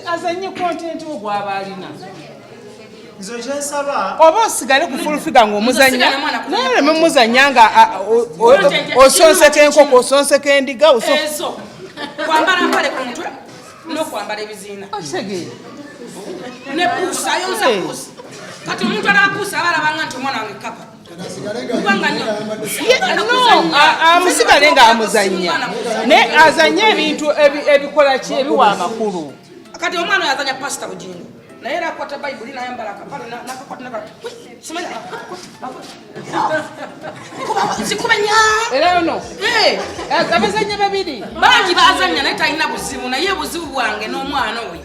Azanye content wo gwaba alina. Nze kyensaba, Oba osigale ku full figure ng'omuzanya, Nze sigala mwana kuzanya. naye oleme muzanya nga Content osonseka kimu, enkoko, osonseka endiga, Ezo kwambala mpale ku mutwe n'okwambala ebiziina. Okitegeera? Ne puusi, ayonsa puusi. Kati omuntu alaba puusi aba alabanga nti omwana wange kapa, kubanga No, amusigale ng'amuzanya, naye azanye ebintu ebikola ki, ebiwa amakulu. Kati omwana oyo azanya Pasita Bugingo, naye era akwata Bayibuli nayambala akapale, nakakwata nakala simanyi zikuba nya. Era no abazanya babiri. Bangi bazanya, naye talina buzibu. Naye obuzibu bwange n'omwana oyo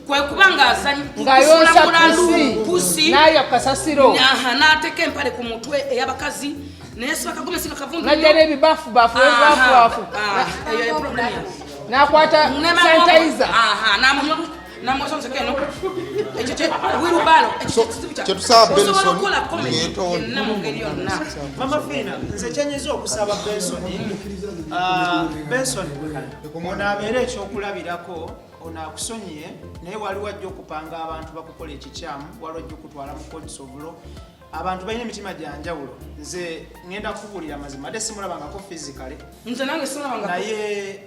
kwe kuba nga azanya Ng'ayonsa pusi. Pusi. N'aya ku kasasiro. Aha, n'ateeka empale ku mutwe ey'abakazi, naye siba kagomesi nga kavundu. Najja n'ebibafubafu, ebibafubafu. Eyo ye problem yange. N'akwata sanitizer. Namwesonseka eno, ekyo wheelbarrow, ekyo kizibu kya- Kyetusaba Osobola Benson okukola comedy yeetonde. yenna mu ngeri yonna. Mama Fina, nze kyenyinza okusaba Benson, Benson ono abeere ekyokulabirako, ono akusonyiye, naye waliwo ajja okupanga abantu bakukola ekikyamu, waliwo ajja okutwala mu courts of law. Abantu balina emitima gyanjawulo. Nze ngenda kubuulira amazima, ate simulabangako physically. Nze nange simulabanga. Naye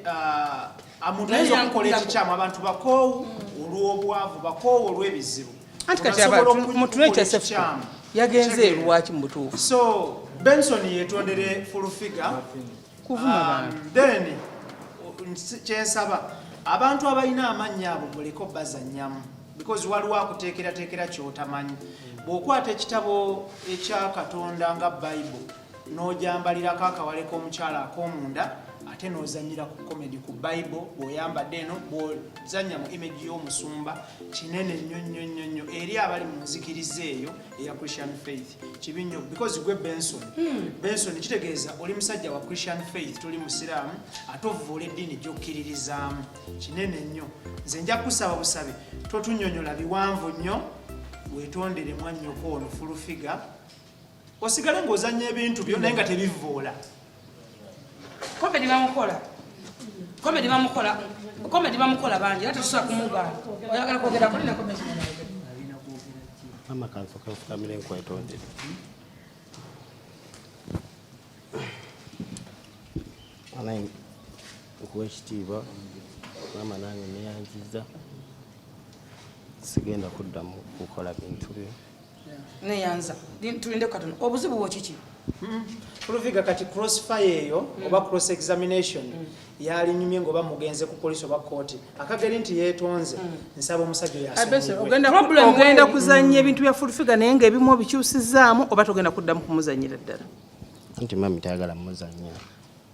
omuntu Naye ayinza okukola yankubirako. ekikyamu. Abantu bakoowu olw'obwavu, bakoowu olw'ebizibu. Anti kati Osobola mutule okukola ekya ekikyamu. Yagenze erwaki mu butuufu? So Benson yetondere full figure. Kuvuma bantu. Then kyensaba abantu abalina amannya abo, muleke obbazannyamu, because waliwo akuteekerateekera kyotamanyi. Bw'okwata ekitabo ekya Katonda nga Bible n'ojambalirako akawale k'omukyala ak'omunda, ate n'ozanyira ku comedy ku Bible, bw'oyambadde eno, bw'ozanya mu image y'omusumba, kinene nnyo nnyo nnyo nnyo eri abali mu nzikiriza eyo eya Christian faith. Kibi nnyo, because gwe Benson, Benson kitegeeza oli musajja wa Christian faith, toli musiraamu, ate ovuula eddiini gy'okkiririzaamu. Kinene nnyo. Nze nja kusaba busabe, totunyonyola biwanvu nnyo, weetondere mwannyoko ono full figure, osigale ng'ozannya ebintu byo, naye nga tebivoola. Comedy bamukola, comedy bamukola, comedy bamukola bangi, era tetusobola kumugaana. Oyagala kwogera kulina comedy? Mama, kansooka nfukamire nkwetondere. Anaye nkuwa ekitiibwa maama, nange neyanziza, sigenda kuddamu kukola bintu byo. Neyanza. Tulinde katono. Obuzibu bwo kiki? Full Figure, kati crossfire eyo oba cross examination yalinyumye ngaoba mugenze ku polisi oba kooti. Akageri nti yeetonze, nsaba omusajja oyo Benson, asonyibwe. Problem ogenda weri. Kuzannya ebintu bya full figure, naye ng'ebimu obikyusizaamu, oba togenda kuddamu kumuzannyira ddala? Anti mami tayagala muzanya.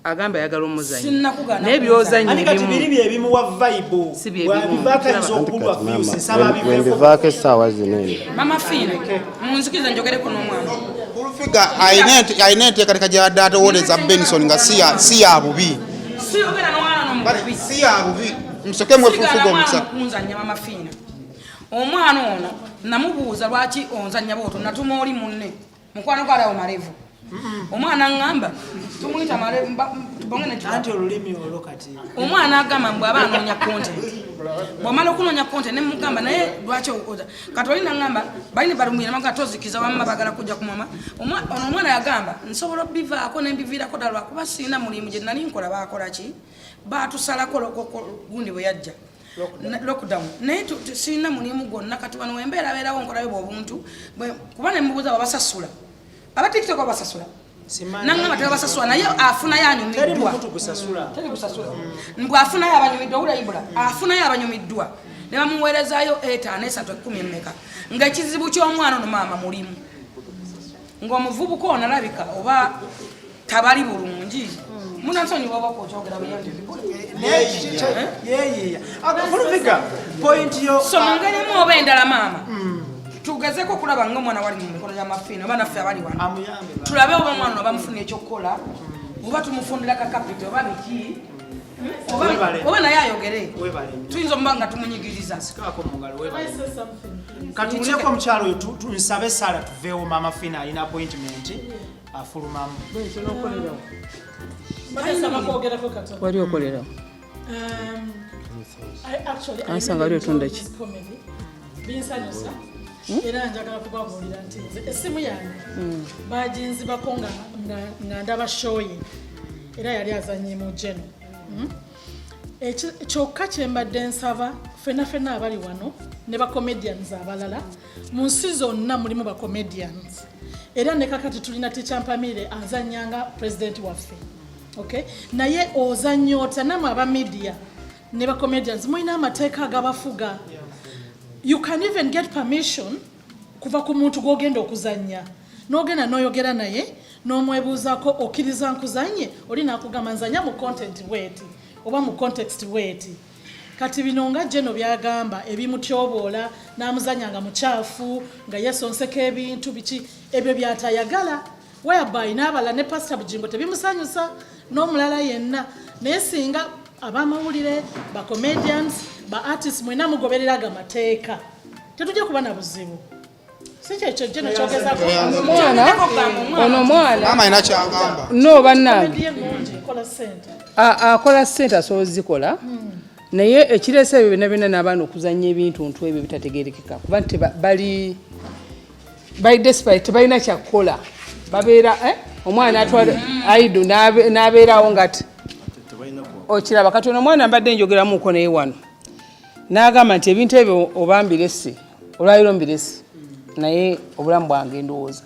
Agamba ayagala omuzannya, Sinnakugaana naye byozannya Ani kati biri ebimu byebimuwa vibe. Si bye bimu. Bwabivaako ayinza Anti okubulwa kati views. mama, Nsaba abiveeko. wembivaako essaawa zino eno. Mama Fiina, munzikirize njogereko n'omwana. Full Figure alina enteekateeka gy'abadde atowoleza Benson nga si ya bubi. Siyogera n'omwana Kale, n'omububi. si ya bubi, musoke mwe Sigala Full Figure mwana omukisa. mukunzanya. Mama Fiina, omwana ono namubuuza lwaki onzanya bwoto, natuma oli munne mukwano gwalawo Malevu. Omwana aŋŋamba tumuyita Malevu, tubonge ne Anti olulimi olwo kati. Omwana agamba mbw aba anoonya content, bwamala okunoonya content nemugamba, naye lwaki oza kati oli naŋŋamba balina balumwira maga tozikiza, wamma bagala kujja ku mama. Ono omwana yagamba nsobola obivaako nembiviirako ddala lwakuba sirina mulimu gye nali nkola, bakola ki, batusalako gundi bwe yajja lockdown, naye sirina mulimu gwonna. Kati wano wembeera beerawo nkolayo bwe obuntu kuba nemubuuza babasasula, aba TikTok babasasula? Simanyi. Naŋŋamba tebabasasula, naye afunayo Teri anyumiddwa. mukutu gusasula. Teri kusasula. Mbw afunayo abanyumiddwa, wulira, afunayo abanyumiddwa ne bamuweerezaayo etaano, esatu, 10, emmeka. Ng'ekizibu ky'omwana ono, maama, mulimu ng'omuvubuka ono alabika oba tabali bulungi. Munansonyiwa oba kukyogera bulungi. Yeyiya Full Figure, point yo. So mu ngeri emu oba endala, maama, tugezeko okulaba nga omwana wali mu mikono gy'amafiina oba naffe abali wano Amuyambe tulabe oba omwana ono bamufuna ekyokukola, oba tumufundira kakapito oba biki, Webale. oba naye ayogere. Webale nnyo. Tuyinza omuba nga tumunyigiriza. Sikaako mu ngalo, webale. Katuwulireko omukyalo oyo, nsabe esaala tuveewo. Maama Fina alina appointment, afulumamu. Mbadde nsaba kwogerako katono. Wali okolerawo? Ansa nga wali otunda ki? Binsanyusa era njagala kubabuulira nti nze essimu yange baginzibako nga ndaba show ye, era yali azanye mu geno. Kyokka kyembadde nsaba ffenna ffenna abali wano ne bacomedians abalala mu nsi zonna, mulimu bacomedians, era ne kakati tulina Teacher Mpamire azanyanga president waffe, okay? Naye ozannya otya? Namwe aba media ne bacomedians mulina amateeka agabafuga. You can even get permission kuva ku muntu gw'ogenda okuzannya, n'ogenda n'oyogera naye n'omwebuuzaako, "Okkiriza nkuzanye?" Oli n'akugamba, "Nzanya mu content bweti oba mu context bweti." Kati bino nga Geno byagamba ebimutyoboola n'amuzanya nga mukyafu, nga yesonseka ebintu biki ebyo byatayagala, whereby n'abalala ne Pastor Bujingo tebimusanyusa n'omulala yenna. Naye singa abamawulire, bacomedians, ba artists, mwena mugobereraga amateeka, tetujja kuba na buzibu. Si kyekyo Geno kyogezako? Mwana ono, omwana. Maama alina kyagamba. No, bannange. Comedy ennungi ekola ssente. Akola ssente, asobola ozikola, naye ekireesa ebyo byonna byonna n'abaana okuzannya ebintu ntu ebyo bitategerekeka, kuba nti bali desperate, tebalina kyakukola. Babeera omwana atwala idle n'abeerawo nga ti okiraba. Kati ono omwana mbadde njogeramuko naye wano, n'agamba nti ebintu ebyo oba mbirese, olwaliro mbirese, naye obulamu bwange ndowooza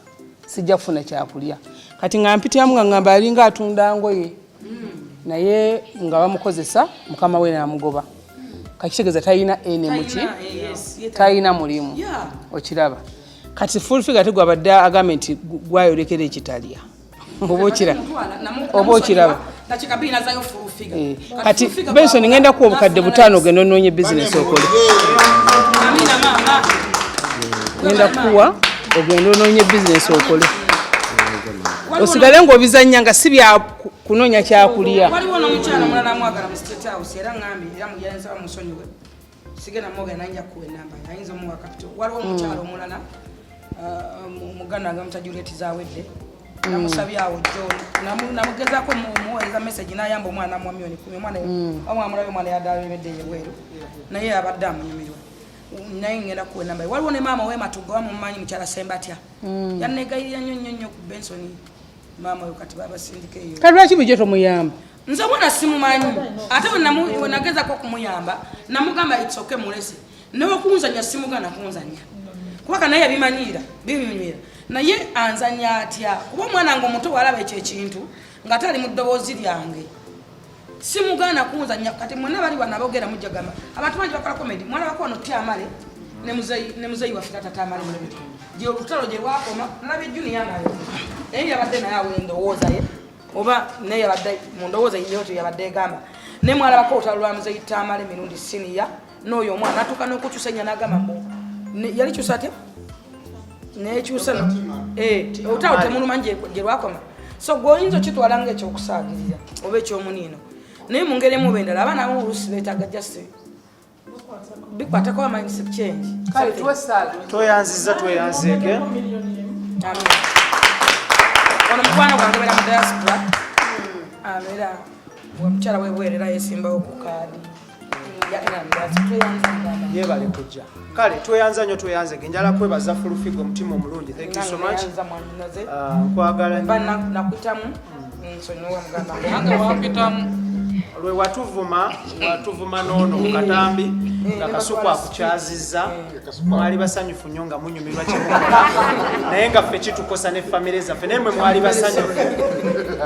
sijja kufuna kyakulya. Kati nga mpitiramu nga ngamba alinga atunda ngoye, naye nga bamukozesa, mukama we n'amugoba. Kakitegeeza talina enemuki, talina mulimu. Okiraba, kati Full Figure ate gwabadde agambye nti gwayolekera ekitalya, oba okiraba, oba okiraba. Kati Benson, ngenda kuwa 5000, ogenda onoonye bizinesi okole. Ngenda kuwa, ogenda onoonye bizinesi okole, osigale ng'obizannya nga si bya kunoonya kyakulya. Waliwo n'omukyala omulala amwagala mu State House, era ŋŋambye, era muyansaba musonyiwe, sigenda mwogera, naye nja kukuwa enamba ye, ayinza omuwa capital. Waliwo omukyala omulala, muganda wange muta Juliet Zawedde, namusabye awo John, namugezaako muweereza message, n'ayamba omwana, namuwa miliyoni 10. Omwana omwamulayo, omwana yadde alemedde ebweru, naye abadde amunyumirwa, naye ngenda kuwa enamba ye. Waliwo ne maama ow'ematugga, wamumanyi, mukyala Sembatya, yanegayirira nnyo nnyo nnyo ku Benson. Maama oyo kati babasindika eyo. Kati lwaki bulijjo tomuyamba? Nze omwana simumanyi, ate bwe nagezako okumuyamba, namugamba, "It's okay, mulese." Newekunzanya simugana kunzanya, kubaka naye yabimanyiira, binyumira, naye anzanya atya? Kuba omwana nga omuto walaba ekyo ekintu nga tali mu ddoboozi lyange, simugaana kunzanya. Kati mwena bali wano abogera, mujja gamba abantu bangi bakola comedy. Mwalabako wano Tyamale ne muzeyi waffe tata Tamale Mulebe, gye olutalo gye lwakoma. Nalabye Junior nga naye yabadde naye awo endowooza ye, oba naye yabadde mu ndowooza yeyoto yabadde egamba. Naye mwalabako olutalo lwa muzeyi Tamale Mirundi Siniya n'oyo omwana natuuka n'okukyusa enya, n'agamba mbu yali kyusa atya, nekyusa olutalo temulumanyi gye lwakoma. So gwe oyinza okitwala nga ekyokusaagirira oba ekyomuniino, naye mu ngeri emu oba endala, abaana abamu oluusi beetaaga just bikwatako a mindset change. Kale tuwe saala. Tweyanziza, tweyanzeeke. Amen. Ono mukwano gwange beera mu diaspora, abeera omukyala webweru, era yesimbawo ku kaadi ya NRM. Tweyanza muganda. Yebale kujja. Kale tweyanza nnyo, tweyanzege. Njala kwebaza Full Figure, omutima omulungi. Thank you so much. Neyanza mwannyinaze. Ah, nkwagala Mba nnyo. Nakutamu, nsonyiwa muganda wange. Nange wampitamu. Lwe watuvuma, watuvuma noono ku katambi nga Kasuku akukyazizza, mwali basanyufu nnyo nga munyumirwa kyemukola, naye nga ffe kitukosa ne famire zaffe, naye mwe mwali basanyufu.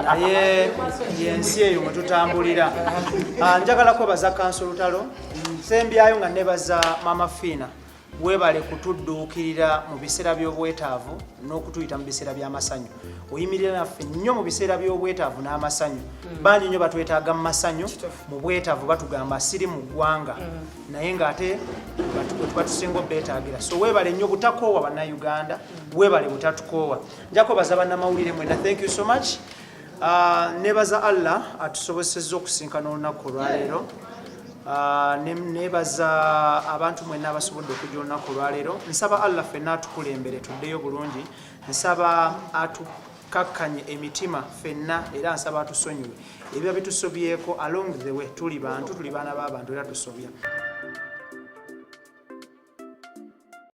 Naye yensi eyo mwe tutambulira. Ah, njagala kwebaza Kanso Lutalo, nsembyayo nga nebaza Mama Fiina. Weebale kutudduukirira mu biseera by'obwetaavu n'okutuyita mu biseera by'amasanyu. Oyimirira naffe nnyo mu biseera by'obwetaavu n'amasanyu. Bangi nnyo batwetaaga mu masanyu, mu bwetaavu batugamba siri mu ggwanga, naye ng'ate bwe tuba tusinga obeetaagira. So weebale nnyo butakoowa bannayuganda, weebale butatukoowa. Nja kwebaza bannamawulire mwena, thank you so much. Nebaza Allah atusobosezza okusinkana olunaku olwaleero. Nebaza abantu mwenna abasobodde okujja olunaku olwaleero. Nsaba Allah ffenna atukulembere tuddeyo bulungi. Nsaba atu Akkakkanye emitima ffenna, era nsaba atusonyiwe ebiba bitusobyeko along the way. Tuli bantu, tuli baana b'abantu, era tusobya.